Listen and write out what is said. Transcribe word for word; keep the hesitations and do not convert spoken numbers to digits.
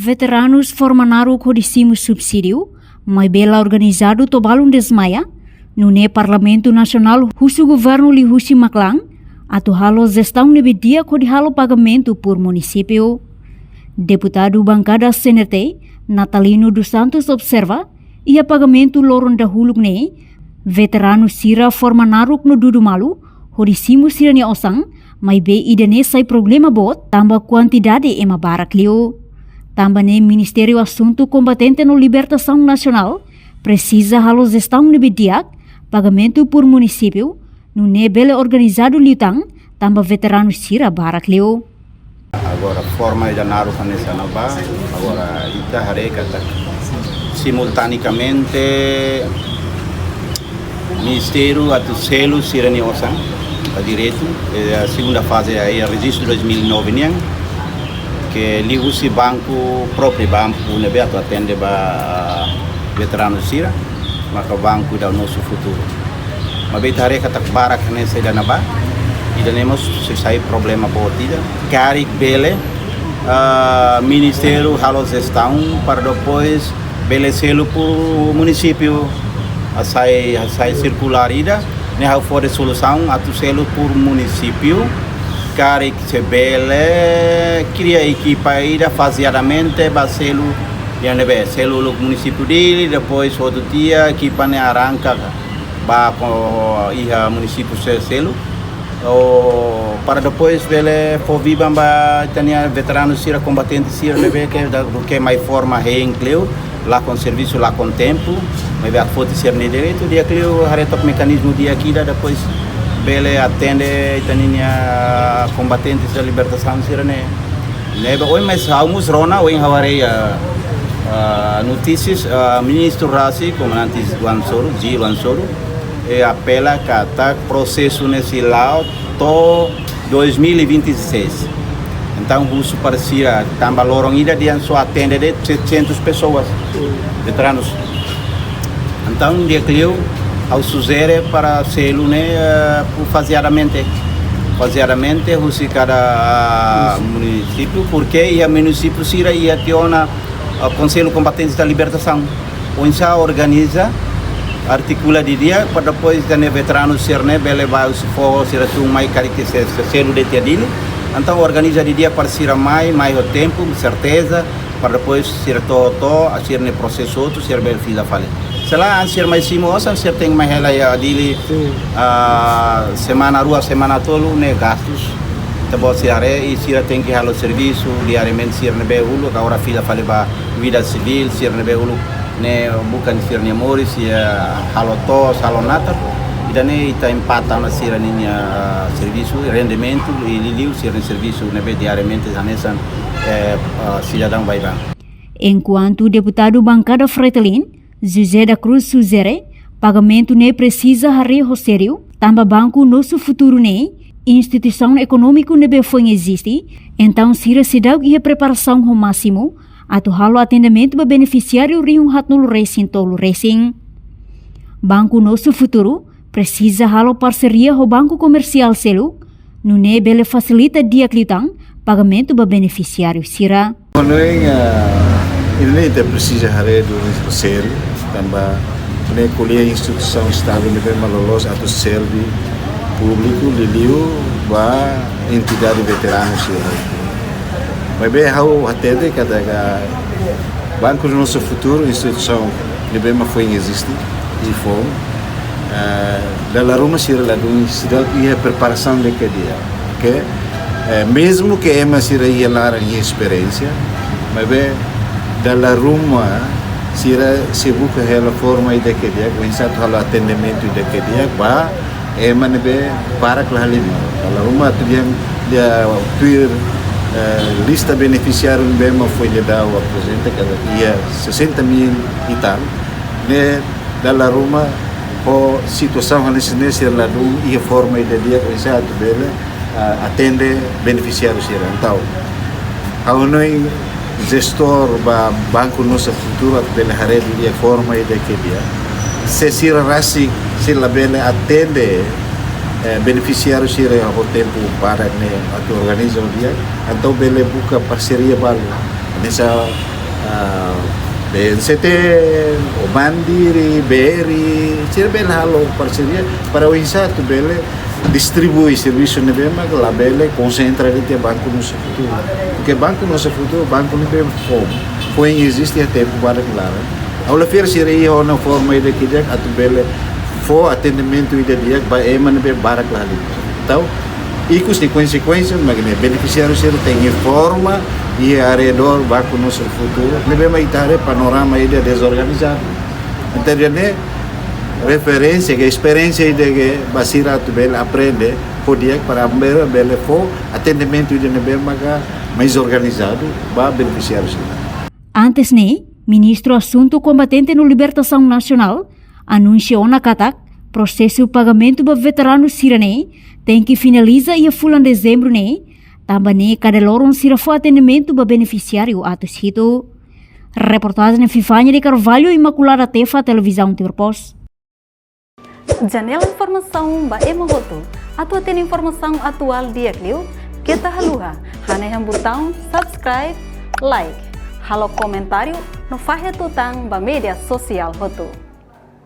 Veteranus forma naruk hodi simu subsídiu, maibé la organizadu to'o balun dezmaia, nune'e Parlamentu Nasionál husu governu liuhusi Maklan atu halo jestaun ne'ebé di'ak hodi halo pagamentu por munisípiu. Deputadu bankada C N R T, Natalino dos Santos, observa, iha pagamentu loron dahuluk ne'e, veteranu sira forma naruk no dudu malu hodi simu sira-nia osan, maibé ida-ne'e sai problema boot tanba kuantidade ema barak liu. Tanba ne'e Ministériu Asuntu Kombatente no Libertasaun Nasionál presiza halo jestaun ne'ebé di'ak, pagamentu por munisípiu, nune'e bele organizadu liután, tanba veteranu sira barak liu. Agora, forma ida naruk hanesan ne'ebá, agora ita haree katak simultaneamente Ministériu atu selu sira-nia osan ba direitu, eh, segunda faze, eh, rejistu dois mil e nove nian, ke liuhusi banku própriu, banku ne'ebé atu atende ba, ah, veteranu sira, maka banku ida Nosso Futuro. Maibé ita haree katak barak hanesan ida-ne'ebá, ida-ne'e mós sei sai problema boot ida. Karik bele, ah, Ministériu halo jestaun para depois bele selu por munisípiu, hasai, hasai sirkulár ida, ne'e ha'u fó solusaun atu selu por munisípiu, karik se bele kria ekipa ida fazeadamente ba selu, iha ne'ebé, selu uluk munisípiu Dili, depois hotu tiha, ekipa ne'e arranka ba iha munisípiu se-, seluk. Ou para depois bele fó biban ba ita-nia veteranu sira, kombatente sira ne'ebé ke da, duké mai forma hein kleur, lakon servisu, lakon tempu, maibé atu foti sira-nia direitu, di'ak liu haree took mekanizmu di'ak ida, depois bele atende ita-nia kombatente sira libertasaun sira-ne'e. Ne'ebé ohin mós ha'u mós rona, ohin ha'u haree, ah, ah, notísias, ah, ministru rasik, komandante Juan Soro, G Juan Soro, e apela katak prosesu ne'e sei la'o to'o dois mil e vinte e seis. Entaun, husu para sira, tanba loron ida dehan só atende de'it setecentas pessoas, veteranus. Entaun, di'ak liu, ha'u sujere para selu ne'e, eh, fazeadamente. Fazeadamente, husi kada, ah, munisípiu, porque iha munisípiu sira iha tiha ona, ah, Konsellu Kombatentes da Libertação. Oinsá organiza, artikula didi'ak, para depois ita-nia veteranu sira-ne'e bele ba husi foho sira tun mai karik se, se, selu de'it iha Dili. Entaun organiza didi'ak para sira mai, mai ho tempu, serteza, para depois sira to'o, to'o, sira-nia prosesu hotu, sira bele fila fali. Se lae, sira mai simu osan, sira tenke mai hela iha Dili, ah, semana rua, semana tolu, ne'e gastus. Ita-boot sira haree, i sira tenke halo servisu diariamente, sira ne'ebé uluk, agora fila fali ba vida sivíl, sira ne'ebé uluk ne'e buka sira-nia moris, sira halo to'os, halo natar. Ida-ne'e ita empata ona sira-nia, ah, servisu, rendimentu, i liuliu sira-nia servisu ne'ebé diariamente hanesan, eh, ah, sidadaun baibain. Enkuantu deputadu bankada Fretilin, José da Cruz, sujere, pagamentu ne'e presiza haree ho sériu, tanba Banku Nosso Futuro ne'e instituisaun ekonómiku ne'ebé foin eziste, entaun sira seidauk iha preparasaun ho másimu atu halo atendimentu ba benefisiáriu rihun haatnulu resin tolu resin. Banku Nosso Futuro presiza halo parseria ho banku komersiál seluk, nune'e bele fasilita di'ak liután pagamentu ba benefisiáriu sira. Hanoin, ah, ida-ne'e ita presiza haree duni ho sériu, tanba ne'e ko'alia instituisaun Estadu ne'ebé mak loloos atu serve públiku, liuliu ba entidade veteranu sira. Maibé ha'u hatete katak Banku Nosso Futuro, instituisaun ne'ebé mak foin eziste, i foin, eh, dala ruma sira ladún seidauk iha preparasaun ida ke di'ak. Oke? Eh, mezmu ke ema sira iha laran iha esperiénsia, maibé dala ruma sira sei buka hela forma ida ke di'ak, oinsá atu halo atendimentu ida ke di'ak ba ema ne'ebé barak la halimar. Dala ruma atu dehan, dehan tuir, eh, lista benefisiáriu ne'ebé mak foin daudaun aprezenta, katak iha sessenta mil e tal. Ne'e dala ruma ho situasaun hanesan ne'e sira ladún iha forma ida di'ak oinsá atu bele, ah, atende benefisiáriu sira. Entaun, ha'u hanoin jestór ba Banku Nosso Futuro atu bele haree duni iha forma ida ke di'ak. Se sira rasik, sira labele atende, eh, benefisiáriu sira ho tempu badak ne'e atu organiza ho di'ak, entaun bele buka parseria balu. Hanesan, ah, B N C T, ou Bandiri, B R I, sira bele halo parseria para oinsá atu bele distribui servisu ne'ebé mak labele konsentra de'it iha Banku Nosso Futuro. Porque Banku Nosso Futuro, banku ne'ebé foun, foin eziste iha tempu barak laran. Ha'u la fiar sira iha ona forma ida ke di'ak atu bele fó atendimentu ida di'ak ba ema ne'ebé barak lahalimar. Entaun, ikus nia konsekuénsia mak ne'e, benefisiáriu sira tenke forma iha arredór Banku Nosso Futuro, ne'ebé mak ita haree panorama ida dezorganizadu. Entaun, ne'e referénsia ka esperiénsia ida ke ba sira atu bele aprende ho di'ak para bele, bele fó atendimentu ida ne'ebé maka mais organizadu ba benefisiáriu sira. Antes ne'e, Ministru Asuntu Kombatente no Libertasaun Nasionál anunsia ona katak prosesu pagamentu ba veteranu sira-ne'e tenke finaliza iha fulan Dezembru ne'e, tanba ne'e kada loron sira fó atendimentu ba benefisiáriu atus hitu. Reportajen Vivania de Carvalho, Imaculada Tefa, Televizaun Timor Post. Janela informasaun ba ema hotu. Atu hatene informasaun atuál di'ak liu, keta haluha hanehan butaun subscribe, like, halo komentáriu no fahe tutan ba média sosiál hotu.